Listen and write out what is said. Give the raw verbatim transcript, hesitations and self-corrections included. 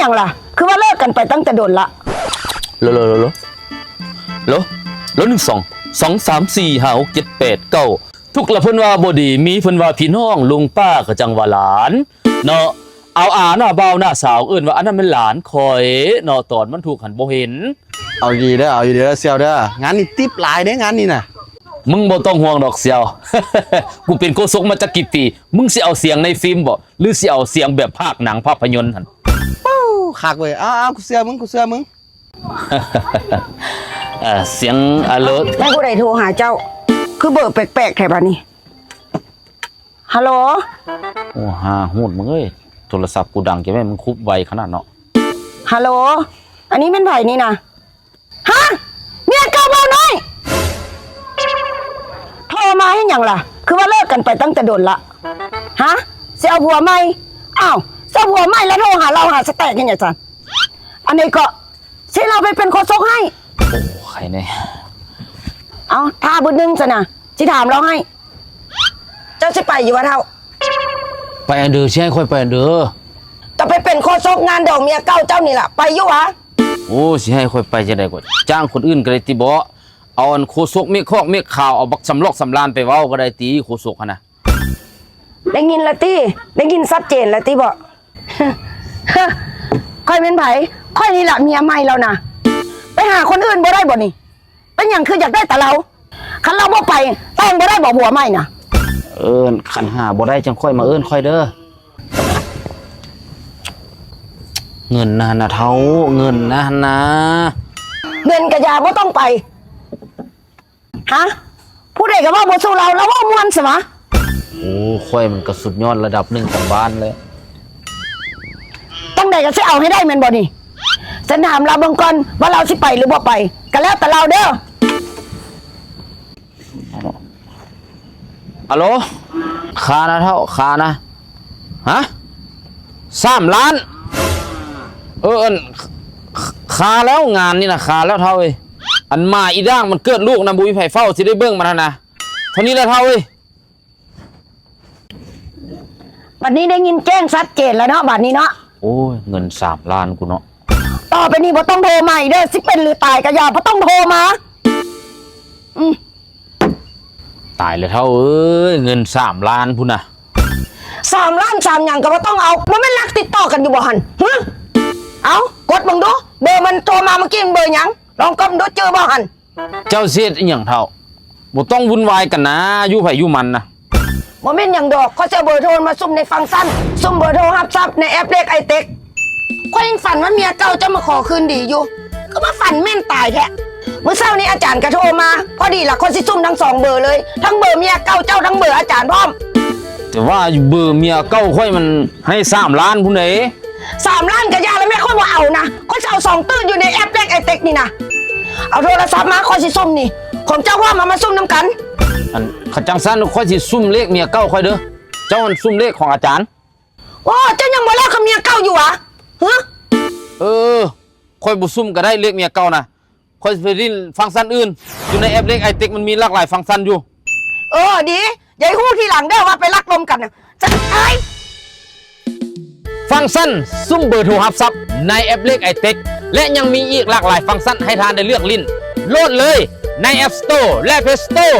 หยังล่ะ คือว่าเลิกกันไปตั้งแต่โดนละ โล โล โล โล โล โล หนึ่ง สอง สอง สาม สี่ ห้า หก เจ็ด แปด เก้า ทุกข์ละเพิ่นว่าบ่ดี มีเพิ่นว่าพี่น้อง ลุงป้าก็จั่งว่าหลาน เนาะ เอาอาหน้าบ่าวหน้าสาว เอิ้นว่าอันนั้นแม่นหลานข้อย เนาะ ตอนมันทุกข์หั้นบ่เห็น เอาดีเด้อ เอาดีเด้อ เสี่ยวเด้อ งานนี้ติปหลายเด้ งานนี้น่ะ มึงบ่ต้องห่วงดอกเสี่ยว กูเป็นโฆษกมาจักกี่ปี มึงสิเอาเสียงในฟิล์มบ่ หรือสิเอาเสียงแบบพากย์หนังภาพยนตร์หั่น ปู๊ คักเว้ย เอา เอา กูเชื่อมึง กูเชื่อมึง เอ่อ เสียงอะโหล แม่นผู้ใดโทรหาเจ้า คือเบอร์แปลกๆแท้บัดนี้ ฮัลโหล โอ้ ห่าหูดมึงเอ้ย โทรศัพท์กูดังจั่งใด๋ มึงคุบไวขนาดเนาะ ฮัลโหล อันนี้แม่นไผนี่นะ ฮะ เมียเก่าบ่าวน้อย โทรมาเฮ็ดหยังล่ะ คือว่าเลิกกันไปตั้งแต่โดนละ ฮะ สิเอาผัวใหม่ อ้าว สิเอาผัวใหม่แล้วโทรหาลาวหาสแต็กเฮ็ดหยังซั่น อันนี้ก็ สิให้ลาวไปเป็นโฆษกให้ โอ้ ใครแน่ เอา ถ้าบึดหนึ่งซะนะ สิถามลาวให้ เจ้าสิไปอยู่บ่เฒ่า ไปอันเด้อ สิให้ข้อยไปอันเด้อ เจ้าไปเป็นโฆษกงานดองเมียเก่าเจ้านี่ล่ะ ไปอยู่หวา โอ้ สิให้ข้อยไปจั่งใด๋ ก็จ้างคนอื่นก็ได้ติบ่ เอาอันโฆษกเมฆคอกเมฆข่าว เอาบักสำลอกสำลานไปเว้าก็ได้ติ โฆษกหั่นนะ ได้ยินละติ ได้ยินชัดเจนละติบ่ ข้อยแม่นไผ ข้อยนี่ล่ะเมียใหม่ลาวนะ ไปหาคนอื่นบ่ได้บ่นี่ เป็นหยังคืออยากได้แต่ลาว คันลาวบ่ไป แต่งบ่ได้บ่ผัวใหม่นะ เออ คันหาบ่ได้จั่งค่อยมาเอิ้นข้อยเด้อ เงินนะหั่นนะเฒ่า เงินนะหั่นนะ เงินกะยาบ่ต้องไป ฮะ ผู้ใดก็เว้าบ่สู้ลาว ลาวเว้าม่วนซะวะ โอ้ ข้อยมันก็สุดยอดระดับหนึ่งของบ้านเลย จั่งใดก็สิเอาให้ได้แม่นบ่นี่ ฉันถามลาวเบิ่งก่อนว่าลาวสิไปหรือบ่ไป ก็แล้วแต่ลาวเด้อ ฮัลโหล ค่านะเฒ่า ค่านะ ฮะ สามล้าน เออ อัน ค่าแล้วงานนี่นะ ค่าแล้วเฒ่าเอ้ย อันหมาอีด่างมันเกิดลูกนะ บ่มีไผเฝ้า สิได้เบิ่งมันหั่นนะ เท่านี้แหละเฒ่าเอ้ย บัดนี้ได้ยินแจ้งชัดเจนแล้วเนาะ บัดนี้เนาะ โอ้ย เงินสามล้านกูเนาะ ต่อไปนี้บ่ต้องโทรมาอีกเด้อ สิเป็นหรือตายก็อย่า บ่ต้องโทรมา อืม ตายแล้วเฒ่าเอ้ย เงินสามล้านพุ้นนะ สามล้านสามหยังก็บ่ต้องเอา บ่แม่นลักติดต่อกันอยู่บ่หั่น ฮะ เอา กดเบิ่งดู เบอร์มันโทรมาเมื่อกี้มันเบอร์หยัง ลองกดดู จื่อบ่หั่น เจ้าสิเฮ็ดอิหยังเฒ่า บ่ต้องวุ่นวายกันนะ อยู่ไผอยู่มันนะ บ่แม่นหยังดอก ข้อยสิเอาเบอร์โทรมาซุ่มในฟังก์ชัน ซุ่มเบอร์โทรฮับทรัพย์ในแอปเลขไอเต็ก ข้อยยังฝันว่าเมียเก่าเจ้ามาขอคืนดีอยู่ ก็มาฝันแม่นตายแท้ มื้อเช้านี้อาจารย์ก็โทรมา พอดีล่ะ ข้อยสิซุ่มทั้งสองเบอร์เลย ทั้งเบอร์เมียเก่าเจ้า ทั้งเบอร์อาจารย์พร้อม แต่ว่าเบอร์เมียเก่าข้อยมันให้สามล้านพุ้นเด้ สามล้านก็อย่าแล้วแม่ ข้อยบ่เอานะ ข้อยสิเอาสองตื้ออยู่ในแอปเลขไอเต็กนี่นะ เอาโทรศัพท์มา ข้อยสิซุ่มนี่ ของเจ้าพร้อม เอามาซุ่มนำกัน อัน คันจั่งซั้นข้อยสิซุ่มเลขเมียเก่าข้อยเด้อ เจ้าหั้นซุ่มเลขของอาจารย์ โอ้ เจ้ายังบ่แล้วกับเมียเก่าอยู่หวา ฮะ เออ ข้อยบ่ซุ่มก็ได้เลขเมียเก่านะ ข้อยสิไปเล่นฟังก์ชันอื่น อยู่ในแอปเลขไอเต็กมันมีหลากหลายฟังก์ชันอยู่ เออ ดี อย่าให้ฮู้ทีหลังเด้อว่าไปลักลมกันนะ จะตาย ฟังก์ชันซุ่มเบอร์โทรฮับทรัพย์ในแอปเลขไอเต็ก และยังมีอีกหลากหลายฟังก์ชันให้ท่านได้เลือกเล่น โหลดเลยใน App Store และ Play Store